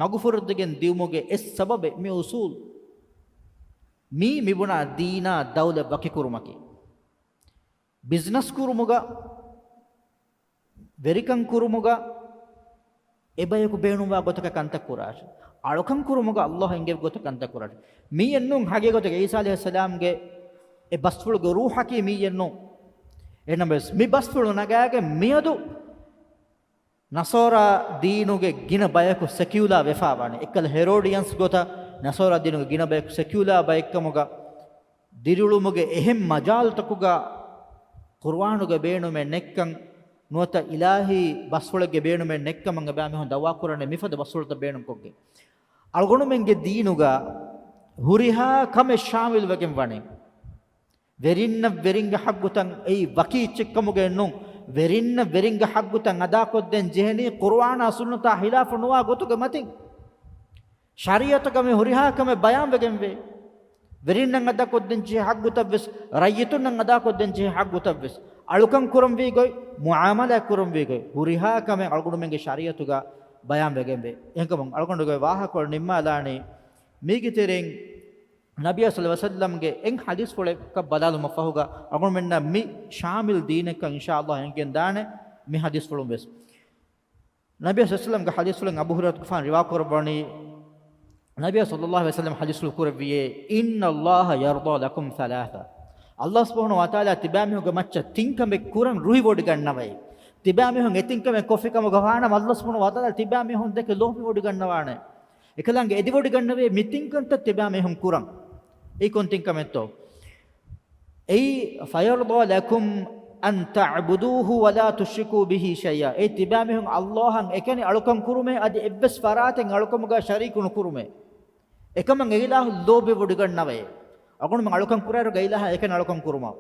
މަގުފުރެދިގެން ދިއުމުގެ އެއް ސަބަބެއް މި އުޞޫލު. މީ މިބުނާ ދީނާ ދައުލަތް ވަކިކުރުމަކީ. ބިޒްނަސް ކުރުމުގަ، ވެރިކަން ކުރުމުގަ، އެބަޔަކު ބޭނުންވާ ގޮތަކަށް ކަންތައް ކުރާށޭ. އަޅުކަން ކުރުމުގަ ﷲ އެންގެވި ގޮތަށް ކަންތައް ކުރާށޭ. މީއެއްނޫން ޙަޤީޤަތުގަ ޢީސާ ޢަލައިހިއްސަލާމްގެ އެ ބަސްފުޅުގެ ރޫޙަކީ މީއެއްނޫން. އެހެންނަމަވެސް، މި ބަސްފުޅު ނަގާގެން މިއަދު ނަޞާރާ ދީނުގެ ގިނަ ބަޔަކު ސެކިއުލާ ވެފާވާނެ. އެއްކަލަ ހެރޯޑިއަންސް ގޮތަށް ނަޞާރާ ދީނުގެ ގިނަ ބަޔަކު ސެކިއުލާ ބައެއްކަމުގަ، ދިރިއުޅުމުގެ އެހެން މަޖާލުތަކުގަ ޤުރުއާނުގެ ބޭނުމެއް ނެތްކަން، ނުވަތަ އިލާހީ ބަސްފުޅެއްގެ ބޭނުމެއް ނެތްކަމަށް އެބައިމީހުން ދަޢުވާ ކުރަނީ މިފަދަ ބަސްފުޅުތައް ބޭނުންކޮށްގެން. އަޅުގަނޑުމެންގެ ދީނުގަ ހުރިހާ ކަމެއް ޝާމިލް ވެގެން ވަނީ. ވެރިންނަށް ވެރިންގެ ޙައްޤުތައް އެއީ ވަކި އެއްޗެއްކަމުގައެއް ނޫން. ވެރިންނަށް ވެރިންގެ ޙައްޤުތައް އަދާކޮށްދޭން ޖެހެނީ ޤުރުއާނާ ސުންނަތާ ޚިލާފު ނުވާ ގޮތުގެ މަތިން. ޝަރީޢަތުގަ މި ހުރިހާ ކަމެއް ބަޔާންވެގެންވޭ. ވެރިންނަށް އަދާކޮށްދޭން ޖެހޭ ޙައްޤުތައްވެސް، ރައްޔިތުންނަށް އަދާކޮށްދޭން ޖެހޭ ޙައްޤުތައްވެސް، އަޅުކަން ކުރަންވީ ގޮތް، މުޢާމަލާތް ކުރަންވީ ގޮތް، ހުރިހާ ކަމެއް އަޅުގަނޑުމެންގެ ޝަރީޢަތުގަ ބަޔާންވެގެންވޭ. އެހެންކަމުން އަޅުގަނޑުގެ ވާހަކަކޮޅު ނިންމާލާނީ މީގެ ތެރެއިން ނަބިއްޔާ ޞައްލަﷲ ޢަލައިހި ވަސައްލަމްގެ އެއް ޙަދީޘްފުޅަކަށް ބަލާލުމަށްފަހުގަ، އަޅުގަނޑުމެންނަށް މި ޝާމިލް ދީނެއްކަން އިންޝާﷲ އެނގިގެންދާނެ މި ޙަދީޘްފުޅުން ވެސް. ނަބިއްޔާ ޞައްލަﷲ ޢަލައިހި ވަސައްލަމްގެ ޙަދީޘްފުޅެއް އަބޫ ހުރައިރާ ގެފާން ރިވާކުރައްވަނީ، ނަބިއްޔާ ޞައްލަﷲ ޢަލައިހި ވަސައްލަމް ޙަދީޘްފުޅު ކުރެއްވިއޭ، إن الله يرضى لكم ثلاثة. ﷲ ސުބްޙާނަހޫ ވަތަޢާލާ ތިބާމީހުންގެ މައްޗަށް ތިން ކަމެއް ކުރަން ރުހިވޮޑިގަންނަވައި. ތިބާމީހުން އެ ތިން ކަމެއް ކޮށްފި ކަމުގަ ވާނަމަ، ﷲ ސުބްޙާނަހޫ ވަތަޢާލާ ތިބާމީހުން ދެކެ ލޯބިވޮޑިގަންނަވާނެ. އެކަލާނގެ އެދިވޮޑިގަންނަވޭ މި ތިން ކަންތައް ތިބާމީހުން ކުރަން. އެއީ ކޮން ތިން ކަމެއްތޯ؟ އެއީ، فيرضى لكم أن تعبدوه ولا تشركوا به شيئا. އެއީ ތިބާމީހުން ﷲ އަށް އެކަނި އަޅުކަން ކުރުމޭ، އަދި އެއްވެސް ފަރާތެއް އަޅުކަމުގަ ޝަރީކު ނުކުރުމޭ. އެކަމަށް އެއިލާހު ލޯބިވޮޑިގަންނަވައޭ. އަޅުގަނޑުމެން އަޅުކަން ކުރާއިރުގަ އެއިލާހާ އެކަނި އަޅުކަން ކުރުމަށް.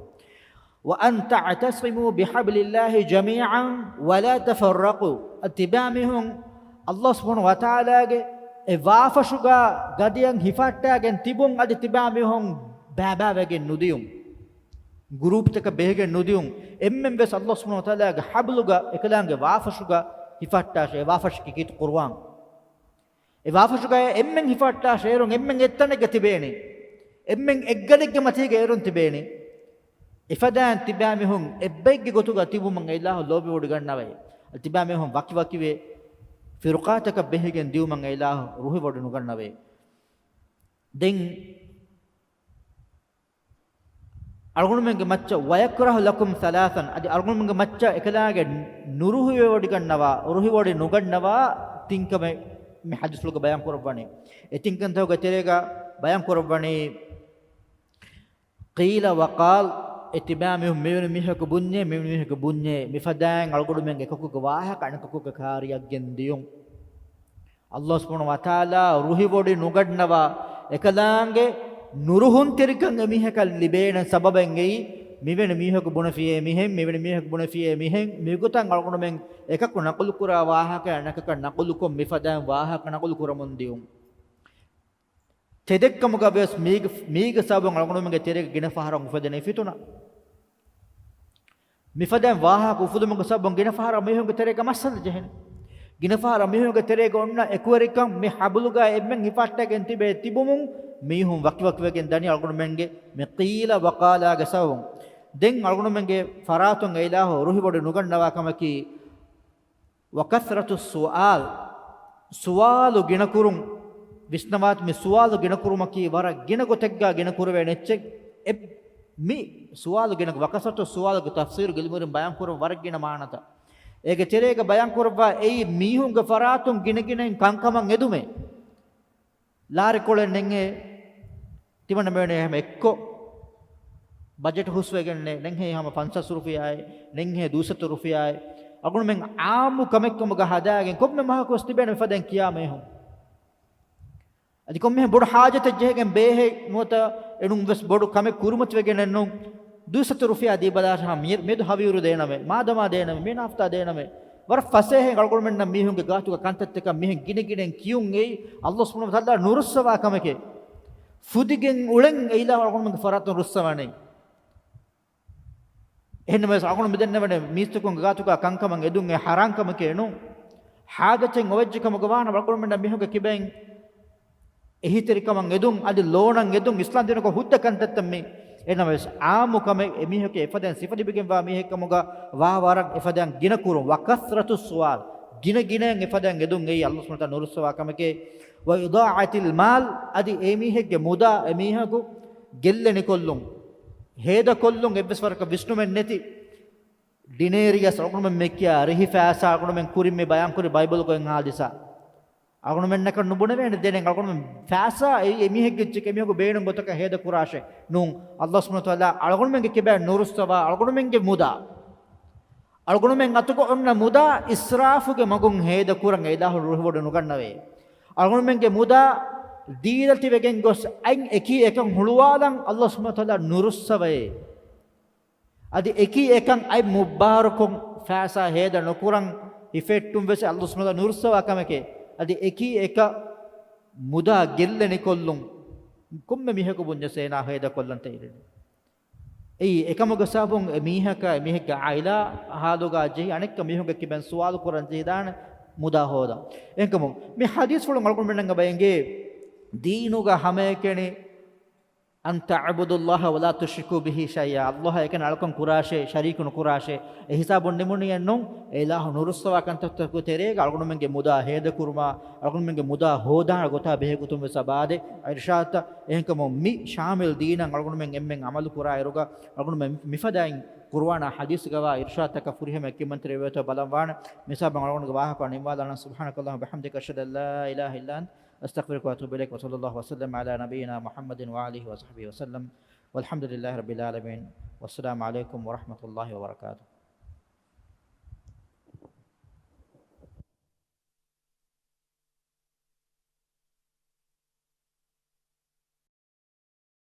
وأن تعتصموا بحبل الله جميعا ولا تفرقوا. އަދި ތިބާމީހުން ﷲ ސުބްޙާނަހޫ ވަތަޢާލާގެ އެ ވާފަށުގަ ގަދަޔަށް ހިފަހައްޓާގެން ތިބުން، އަދި ތިބާމީހުން ބައިބައިވެގެން ނުދިޔުން. ގްރޫޕްތަކަށް ބެހިގެން ނުދިޔުން. އެންމެން ވެސް ﷲ ސުބްޙާނަހޫ ވަތަޢާލާގެ ޙަބްލުގަ އެކަލާނގެ ވާފަށުގަ ހިފަހައްޓާށޭ. އެ ވާފަށަކީ ކީރިތި ޤުރުއާން. އެ ވާފަށުގައި އެންމެން ހިފަހައްޓާށޭ. އޭރުން އެންމެން އެއްތަނެއްގަ ތިބޭނީ. އެންމެން އެއްގަލެއްގެ މަތީގަ އޭރުން ތިބޭނީ. އެފަދައިން ތިބާމީހުން އެއްބައެއްގެ ގޮތުގަ ތިބުމަށް އެއިލާހު ލޯބިވޮޑިގަންނަވައޭ. ތިބާމީހުން ވަކިވަކިވެ ފިރުޤާތަކަށް ބެހިގެން ދިޔުމަށް އެއިލާހު ރުހިވޮޑި ނުގަންނަވައޭ. ދެން އަޅުގަނޑުމެންގެ މައްޗަށް، ويكره لكم ثلاثا، އަދި އަޅުގަނޑުމެންގެ މައްޗަށް އެކަލާނގެ ނުރުހިވެވޮޑިގަންނަވާ، ރުހިވޮޑި ނުގަންނަވާ ތިން ކަމެއް މި ޙަދީޘްފުޅުގަ ބަޔާން ކުރައްވަނީ. އެ ތިން ކަންތަކުގެ ތެރޭގަ ބަޔާން ކުރައްވަނީ، قيل وقال، އެ ތިބާމީހުން މިވެނި މީހަކު ބުންޏޭ، މިވެނި މީހަކު ބުންޏޭ، މިފަދައިން އަޅުގަނޑުމެން އެކަކުގެ ވާހަކަ އަނެކަކުގެ ކާރިއަށް ގެންދިޔުން. ﷲ ސުބްޙާނަހޫ ވަތަޢާލާ ރުހިވޮޑި ނުގަންނަވާ، އެކަލާނގެ ނުރުހުންތެރިކަން އެމީހަކަށް ލިބޭނެ ސަބަބެއްގައި، މިވެނި މީހަކު ބުނެފިޔޭ މިހެން، މިވެނި މީހަކު ބުނެފިޔޭ މިހެން، މިގޮތަށް އަޅުގަނޑުމެން އެކަކު ނަޤުލުކުރާ ވާހަކަ އަނެކަކަށް ނަޤުލުކޮށް، މިފަދައިން ވާހަކަ ނަޤުލު ކުރަމުން ދިޔުން. ތެދެއްކަމުގަ ވެސް މީގެ، މީގެ ސަބަބުން އަޅުގަނޑުމެންގެ ތެރޭގަ ގިނަ ފަހަރަށް އުފެދެނީ ފިތުނަ. މިފަދައިން ވާހަކަ އުފުލުމުގެ ސަބަބުން ގިނަ ފަހަރަށް މީހުންގެ ތެރޭގަ މައްސަލަ ޖެހެނީ. ގިނަ ފަހަރަށް މީހުންގެ ތެރޭގަ އޮންނަ އެކުވެރިކަން މި ޙަބުލުގަ އެންމެން ހިފަހައްޓައިގެން ތިބޭ ތިބުމުން މީހުން ވަކިވަކިވެގެން ދަނީ އަޅުގަނޑުމެންގެ މި ޤީލަ ވަޤާލާގެ ސަބަބުން. ދެން އަޅުގަނޑުމެންގެ ފަރާތުން އެއިލާހު ރުހިވޮޑި ނުގަންނަވާ ކަމަކީ، وكثرة السؤال، ސުވާލު ގިނަކުރުން. ވިސްނަވާތި، މި ސުވާލު ގިނަކުރުމަކީ ވަރަށް ގިނަ ގޮތެއްގަ ގިނަކުރެވޭނެ އެއްޗެއް. އެ، މި ސުވާލު ގިނަ، وكثرة السؤال ގެ ތަފްސީރު ގެއްލުމުގެ ބަޔާންކުރަން ވަރަށް ގިނަ މާނަތައް. އޭގެ ތެރޭގަ ބަޔާންކުރައްވާ އެއީ މީހުންގެ ފަރާތުން ގިނަގިނައިން ކަންކަމަށް އެދުމޭ. ލާރިކޮޅެއް ނެންހޭ، ތިމަންނަ މޭނޭ ހަމަ އެއްކޮށް ބަޖެޓް ހުސްވެގެންނޭ، ނެންހޭ ހަމަ ފަންސާސް ރުފިޔާއެއް، ނެންހޭ ދުއިސައްތަ ރުފިޔާއެއް. އަޅުގަނޑުމެން އާއްމު ކަމެއްކަމުގަ ހަދާގެން ކޮންމެ މަހަކުވެސް ތިބޭނެ މިފަދައިން ކިޔާ މީހުން. އަދި ކޮންމެހެން ބޮޑު ހާޖަތެއް ޖެހިގެން ބޭހެއް ނުވަތަ އެނޫން ވެސް ބޮޑު ކަމެއް ކުރުމަތިވެގެނެއްނު. ދުއިސައްތަ ރުފިޔާ ދީބަލާށޭ ހަމަ މި-، މެދު ހަވީރު ދޭނަމޭ، މާދަމާ ދޭނަމޭ، މީނަ ހަފްތާ ދޭނަމޭ. ވަރަށް ފަސޭހައިން އަޅުގަނޑުމެންނަށް މީހުންގެ ގާތުގަ ކަންތައްތަކަށް މިހެން ގިނަގިނައިން ކިޔުން އެއީ ﷲ ސުބްޙާނަހޫ ވަތަޢާލާ ނުރުއްސަވާ ކަމެކޭ. ފުދިގެން އުޅެން އެއިލާހު އަޅުގަނޑުމެންގެ ފަރާތުން ރުއްސަވަނީ. އެހެންނަމަވެސް އަޅުގަނޑު މިދެންނެވަނީ މީސްތަކުންގެ ގާތުގަ ކަންކަމަށް އެދުން އެ ޙަރާން ކަމެކޭ ނޫން. ޙާޖަތެއް އޮވެއްޖެ ކަމުގަ ވާނަމަ އަޅުގަނޑުމެންނަށް މީހުންގެ ކިބައިން އެހީތެރިކަމަށް އެދުން، އަދި ލޯނަށް އެދުން، އިސްލާމް ދީނުގަ ހުއްދަ ކަންތައްތައް މީ. އެހެންނަމަވެސް އާއްމު ކަމެއް އެމީހަކު އެފަދައިން ސިފަލިބިގެންވާ މީހެއްކަމުގަ ވާ ވަރަށް އެފަދައިން ގިނަކުރުން، وكثرة السؤال، ގިނަގިނައިން އެފަދައިން އެދުން އެއީ ﷲ ސުބްޙާނަހޫ ވަތަޢާލާ ނުރުއްސަވާ ކަމެކޭ. وإضاعة المال، އަދި އެމީހެއްގެ މުދާ އެމީހަކު ގެއްލެނިކޮށްލުން، ހޭދަކޮށްލުން، އެއްވެސް ވަރަކަށް ވިސްނުމެއް ނެތި. ޑިނޭރިއަސް އަޅުގަނޑުމެން މި ކިޔާ ރިހި ފައިސާ އަޅުގަނޑުމެން ކުރިން މި ބަޔާންކުރި ބައިބަލުގައި ހާދިސާ. އަޅުގަނޑުމެންނަކަށް ނުބުނެވޭނެ ދެނެއް އަޅުގަނޑުމެން ފައިސާ އެއީ އެމީހެއްގެ އެއްޗެއް އެމީހަކު ބޭނުން ގޮތަކަށް ހޭދަކުރާށޭ. ނޫން، ﷲ ސުބްޙާނަހޫ ވަތަޢާލާ އަޅުގަނޑުމެންގެ ކިބައިން ނުރުއްސަވާ އަޅުގަނޑުމެންގެ މުދާ، އަޅުގަނޑުމެން އަތުގަ އޮންނަ މުދާ އިސްރާފުގެ މަގުން ހޭދަކުރަން އެއިލާހު ރުހިވޮޑި ނުގަންނަވައޭ. އަޅުގަނޑުމެންގެ މުދާ ދީލަތިވެގެން ގޮސް އަތް އެކީ އެކަން ހުޅުވާލަން އައްލާހު ސުބްޙާނަހު ވަތަޢާލާ ނުރުއްސަވައޭ. އަދި އެކީ އެކަން އަތް މުއްބާރުކޮށް ފައިސާ ހޭދަ ނުކުރަން ހިފެއްޓުން ވެސް އައްލާހު ސުބްޙާނަހު ވަތަޢާލާ ނުރުއްސަވާ ކަމެކޭ. އަދި އެކީ އެކަށް މުދާ ގެއްލެނިކޮށްލުން ކޮންމެ މީހަކު ބުންޏަސް އޭނާ ހޭދަކޮށްލަން ތައްޔާރެއް. އެއީ އެކަމުގެ ސަބަބުން އެ މީހަކަށް އެ މީހެއްގެ އާއިލާ ހާލުގަ ޖެހި އަނެއްކަ މީހުންގެ ކިބައިން ސުވާލު ކުރަން ޖެހިދާނެ މުދާ ހޯދަން. އެހެންކަމުން މި ޙަދީޘްފުޅުން އަޅުގަނޑުމެންނަށް އެބަ އެނގޭ ދީނުގަ ހަމައެކަނި أن تعبدوا الله ولا تشركوا به شيئا، އައްލާހަށް އެކަނި އަޅުކަން ކުރާށޭ، ޝަރީކު ނުކުރާށޭ. އެ ހިސާބުން ނިމުނީއެއްނު، އެ އިލާހު ނުރުއްސަވާ ކަންތައްތަކުގެ ތެރޭގަ އަޅުގަނޑުމެންގެ މުދާ ހޭދަކުރުމާ، އަޅުގަނޑުމެންގެ މުދާ ހޯދާނެ ގޮތާ ބެހޭ ގޮތުން ވެސް އަބާދެ އިރުޝާދުތައް. އެހެންކަމުން މި ޝާމިލް ދީނަށް އަޅުގަނޑުމެން އެންމެން ޢަމަލު ކުރާ އިރުގަ އަޅުގަނޑުމެން މިފަދައިން ޤުރުއާނާ ޙަދީޘްގަވާ އިރުޝާދުތަކަށް ފުރިހަމަ ކިމަންތެރިވޭތޯ ބަލަން ވާނެ. މިސާބަށް އަޅުގަނޑުގެ ވާހަކަ ނިންމާލާނަން. سبحانك اللهم وبحمدك، أشهد أن لا إله إلا أنت، أستغفرك وأتوب إليك، وصلى الله وسلم على نبينا محمد وآله وصحبه وسلم، والحمد لله رب العالمين، والسلام عليكم ورحمة الله وبركاته.